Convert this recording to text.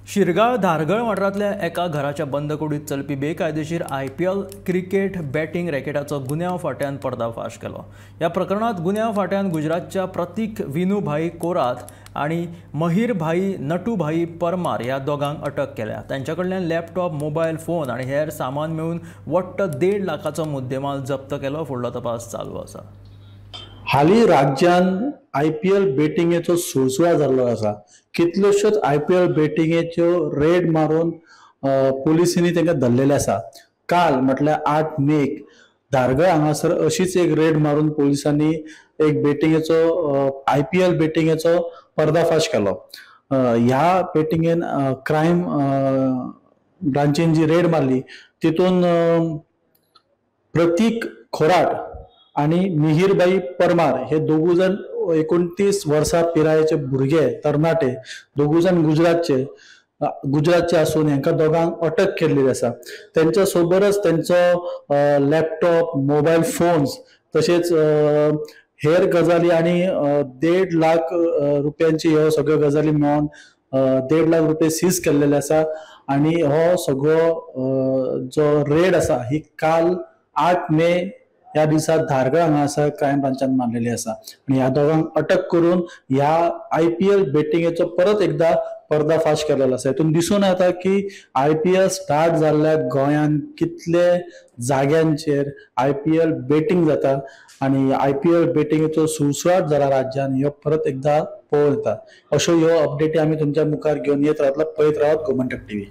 शिरगाळ धारगळ वाठारांतल्या एका घराच्या बंद कुडीत चलपी बेकायदेशीर IPL cricket batting रॅकेटाचो गुन्यांव फांट्यान पर्दाफाश केलो. ह्या प्रकरणांत गुन्यांव फांट्यान गुजरातच्या प्रतीक विनूभाई कोरात आनी महिरभाई नटूभाई परमार ह्या दोगांक अटक केल्या. तांच्या कडल्यान लॅपटॉप, मोबायल फोन आनी हेर सामान मेळून वट्ट 1.5 लाखाचो मुद्देमाल जप्त केलो. फुडलो तपास चालू आसा. हालीं राज्यान IPL बेटिंगेचो सुळसुळा जाल्लो आसा. कितल्योश्योच IPL बेटिंगेच्यो रेड मारून पुलिसांनी तांकां धरलेले आसा. काल म्हटल्यार 8 मेक धारगळ हांगासर अशीच एक रेड मारून पुलिसांनी एक बेटिंगेचो IPL बेटिंगेचो पर्दाफाश केलो. ह्या बेटिंगेन क्रायम ब्रांचीन जी रेड मारली तितून प्रतीक खोराट आनी मिहिरबाई परमार हे दोगूय जाण 29 वर्सां पिरायेचे भुरगे तरणाटे दोगूय जाण गुजरातचे आसून हांकां दोगांक अटक केल्ली आसा. तेंच्या सोबतच तेंचो लॅपटॉप, मोबायल फोन्स तशेंच हेर गजाली आनी 1.5 लाख रुपयांची ह्यो सगळ्यो गजाली मेळोवन 1.5 लाख रुपये सीज केल्लेले आसा. आनी हो सगळो जो रेड आसा ही काल 8 मे ह्या दिसा धारगळ हांगासर क्रायम ब्रांचान मारलेली आसा आनी ह्या दोगांक अटक करून ह्या IPL बेटिंगेचो परत एकदा पर्दाफाश केलेलो आसा. हितून दिसून येता की IPL start जाल्ल्या गोंयान कितले जाग्यांचेर IPL betting जाता आनी IPL बेटिंगेचो सुळसुळाट जाला राज्यान ह्यो परत एकदा पळोवंक येता. अश्यो ह्यो अपडेटी आमी तुमच्या मुखार घेवन येत रावतले. पळयत रावत गोमंतक टीव्ही.